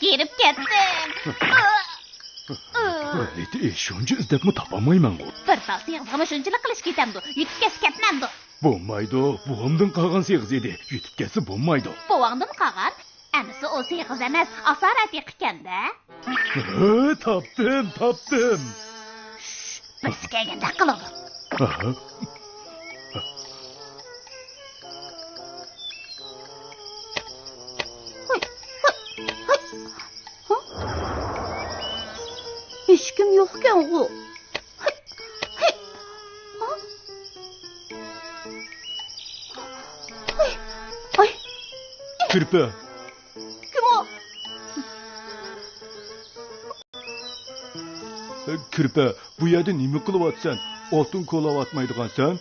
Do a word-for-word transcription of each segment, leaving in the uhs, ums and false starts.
كىرىپ كەتتىم. ھېيت، شۇنچە ئىزدەپمۇ تاپالمايمەنغۇ. بىر تال سېغىزغىمۇ شۇنچىلىك قىلىش كېتەمدۇ؟ يېتىپ كەتسە كەتمەمدۇ؟ بولمايدۇ، بوۋامدىن قالغان سېغىز ئىدى. يېتىپ كەتسە بولمايدۇ. بوۋاڭدىن قالغان؟ ئەمىسە ئۇ سېغىز ئەمەس، ئاسارەتىكەن-دە. ھە، تاپتىم، تاپتىم. شش، بىرسى كەلگەندەك قىلىدۇ. ئاھا. ھېچكىم يوقكەنغۇ. ئاي. كىرپە. كىم ئۇ؟ كىرپە، بۇ يەردە نېمە قىلىۋاتىسەن؟ ئوتۇن كولاۋاتمايدىغانسەن؟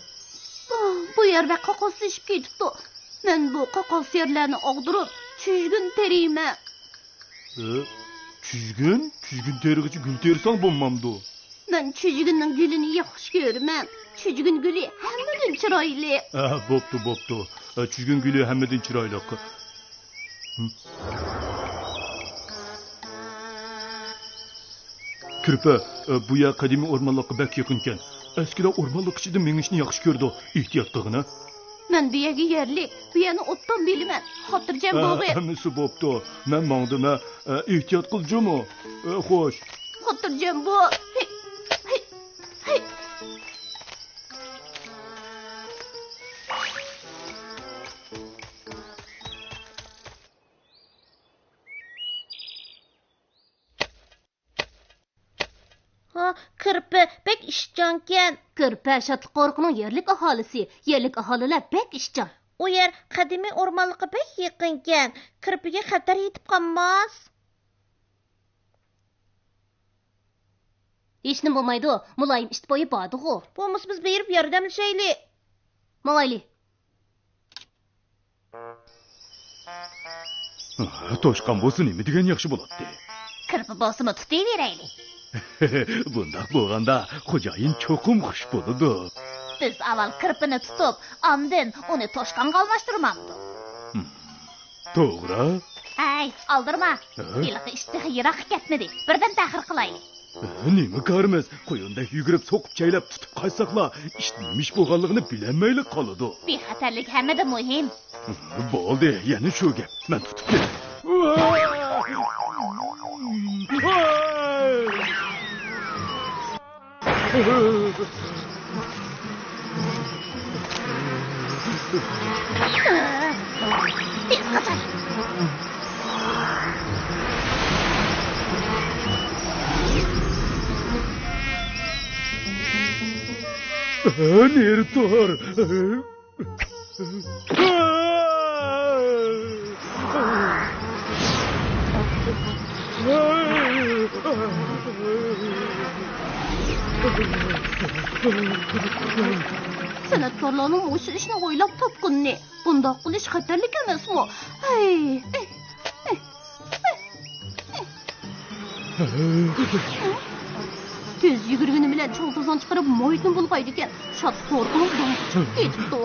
ئاھ، بۇ يەر بەك قاقاسلىشىپ كېتىپتۇ. مەن بۇ قاقاس يەرلەرنى ئاغدۇرۇپ، چۈجگۈن تېرىيمەن. ھە؟ چۈجگۈن؟ چۈجگۈن تېرىغۇچە گۈل تېرىساڭ بولمامدۇ؟ مەن چۈجگۈننىڭ گۈلىنى ياخشى كۆرىمەن. چۈجگۈن گۈلى ھەممىدىن چىرايلىق. ھە، بوپتۇ، بوپتۇ. ھە، چۈجگۈن گۈلى ھەممىدىن چىرايلىق. كىرپە، بۇ يەر قەدىمىي ئورمانلىققا بەك يېقىنكەن. ئەسكىلەر ئورمانلىق ئىچىدە مېڭىشنى ياخشى كۆرىدۇ. ئېھتىيات قىلغىنا. مەن بۇ يەرگە يەرلىك، بۇ يەرنى ئوبدان بىلىمەن. خاتىرجەم بولغىن. ھەممىسى بوپتۇ. مەن ماڭدىم، ھە. ئېھتىيات قىل، جۇمۇ. خوش. خاتىرجەم بول. ھا، كىرپە بەك ئىشچانكەن. كىرپە شادلىق قورۇقىنىڭ يەرلىك ئاھالىسى. يەرلىك ئاھالىلەر بەك ئىشچان. ئۇ يەر قەدىمىي ئورمانلىققا بەك يېقىنكەن. كىرپىگە خەتەر يېتىپ قالماس. ھېچنېمە بولمايدۇ. مۇلايىم ئىت بويى باردىغۇ. بولمىسا بىز بېرىپ ياردەملىشەيلى. ماڭايلى. توشقان بولسا نېمە دېگەن ياخشى بولاتتى. كىرپە بولسىمۇ تۇتۇۋېرەيلى. بۇنداق بولغاندا خوجايىن چوقۇم خۇش بولىدۇ. بىز ئاۋۋال كىرپىنى تۇتۇپ، ئاندىن ئۇنى توشقانغا ئالماشتۇرمامدۇق؟ ھىم، توغرا. ھەي، ئالدىرىما. ھە؟ ھېلىقى ئىت تېخى يىراققا كەتمىدى. بىردىن تەخىر قىلايلى. نېمە كارىمىز؟ قۇيۇندەك يۈگۈرۈپ سوقۇپ چەيلەپ تۇتۇپ قاچساقلا، ئىت نېمە ئىش بولغانلىقىنى بىلەلمەيلا قالىدۇ. بىخەتەرلىك ھەممىدىن مۇھىم. بولدى، يەنە شۇ گەپ. مەن تۇتۇپ كېتەي. نېرى تۇر؟ سەنئەتكارلارنىڭ مۇشۇ ئىشنى ئويلاپ تاپقىنىنى. بۇنداق قىلىش خەتەرلىك ئەمەسمۇ؟ ھەي! تېز يۈگۈرگىنى بىلەن چاڭ-توزان چىقىرىپ، مۇھىتنى بۇلغايدىكەن. شادلىق قورقۇنۇپ داڭقى چىقىپ كېتىپتۇ.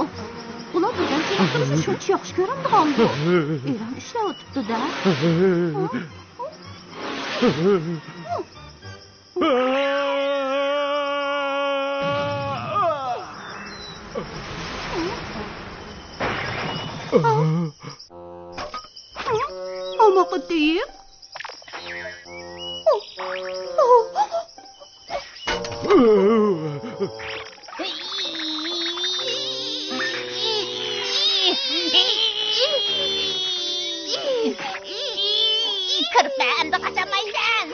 ئۇلار بىردەم سېلىقلىرىمىزنى شۇنچە ياخشى كۆرەمدىغاندۇ؟ ئېرەن ئىشلەۋېتىپتۇ-دە. ئاماقا دېيىق. كىرپە، ئەمدى قاچالمايسەن.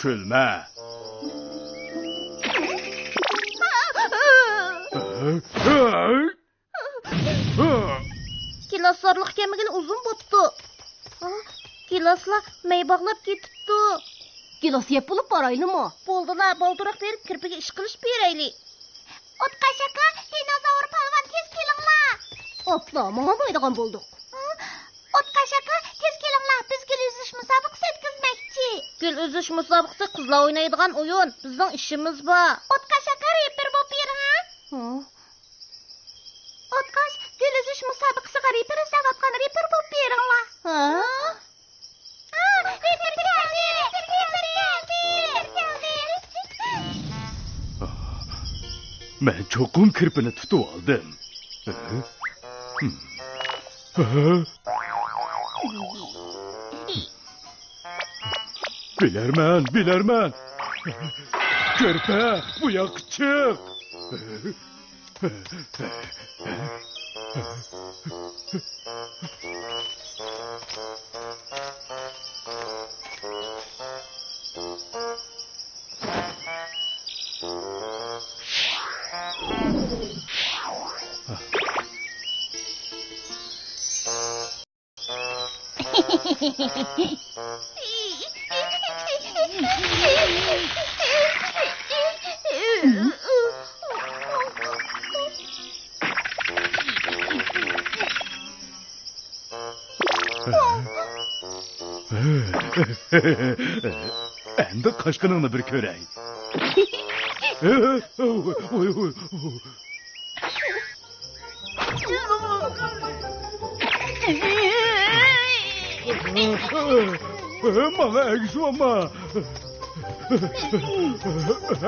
كۈلمە. گىلاسلارلىق كەلمىگىلى ئۇزۇن بوپتۇ. ھا، گىلاسلار مەي باغلاپ كېتىپتۇ. گىلاس يەپ بولۇپ بارايلىمۇ؟ بولدىلا، بالدۇرراق بېرىپ كىرپىگە ئىش قىلىشىپ بېرەيلى. ئوتقاش ئاكا، دىنوزاۋر پالۋان، تېز كېلىڭلار! ئاپلا، ماڭالمايدىغان بولدۇق. ھا؟ ئوتقاش ئاكا، تېز كېلىڭلار، بىز گۈل ئۈزۈش مۇسابىقىسى ئۆتكۈزمەكچى. گۈل ئۈزۈش مۇسابىقىسى قىزلار ئوينايدىغان ئويۇن، بىزنىڭ ئىشىمىز بار. ئوتقاش ئاكا، رېپېر بولۇپ بېرىڭە. ھا؟ ئوتقاش مۇسابىقىسىغا رېپېر ئىزدەۋاتقان رېپېر بولۇپ بېرىڭلار. ھە؟ ئا، رېپېر كەلدى! رېپېر كەلدى! رېپېر كەلدى! مەن چوقۇم كىرپىنى تۇتۇۋالدىم. بىلەرمەن، بىلەرمەن. كىرپە، بۇ ياققا چىق. ئەمدى قاچقىنىڭنى بىر كۆرەي. ماڭا ئەگىشىۋالما.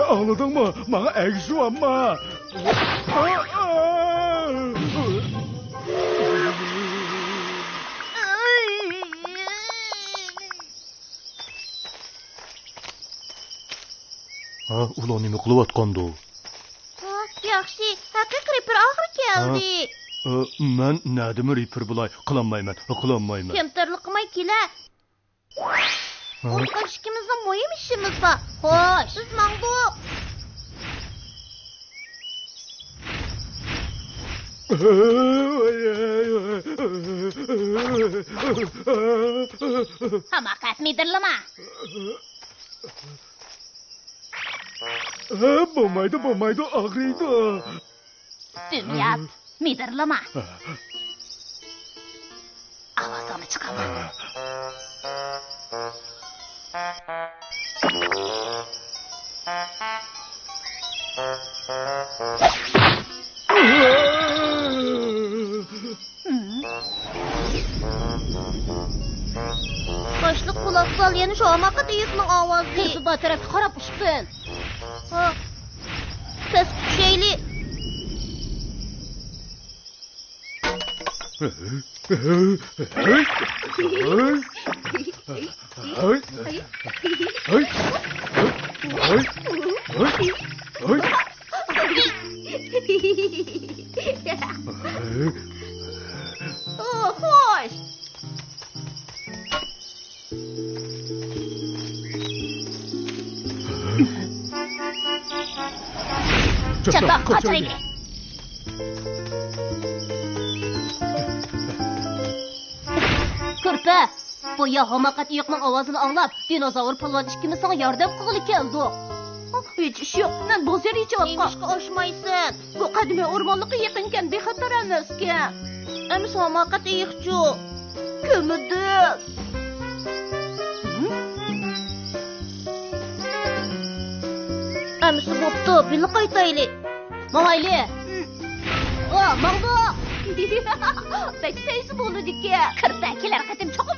ئاڭلىدىڭمۇ؟ ماڭا ئەگىشىۋالما. ھە، ئۇلار نېمە قىلىۋاتقاندۇ؟ ھا، ياخشى، ھەقىقىي رېپېر ئاخىرى كەلدى. ھا، ئە، مەن نەدىمۇ رېپېر بولاي؟ قىلالمايمەن، قىلالمايمەن. كەمتەرلىك قىلماي كېلە. ھا؟ ئۇرۇقداش ئىككىمىزنىڭ مۇھىم ئىشىمىز بار. خوش، بىز ماڭدۇق. ھاماقەت، مىدىرلىما. بولمايدۇ، بولمايدۇ، ئاغرىيدۇ. دۈم يات، مىدىرلىما. ئاۋازىڭنى چىقارما. باشلىق، قۇلاق سال، يەنە شۇ ھاماقەت ئېيىقنىڭ ئاۋازى. كىرپى بار تەرەپكە قاراپ ئۇچقىن. ھا. پەسكە چۈشەيلى. ئو، خوش. چاتاق قاچايلى. كۆرپە، بۇ يا ھاماقەت ئېيىقنىڭ ئاۋازىنى ئاڭلاپ، دىنوزاۋر پالۋان ئىككىمىز ساڭا ياردەم قىلغىلى كەلدۇق. ھېچ ئىش يوق، مەن بوزەر يېچىۋاتقان. نېمىشقا ئاشمايسەن؟ بۇ قەدىمىي ئورمانلىققا يېقىنكەن، بىخەتەر ئەمەسكەن. ئەمىسە ھاماقەت ئېيىقچۇ؟ كۆمۈدۈك. ئەمىسە بوپتۇ، بىللە قايتايلى. ماڭايلى. ئا، ماڭدۇق. بەك تەيسە بولىدىكەن. كىرپە، كېلەر قېتىم چوقۇم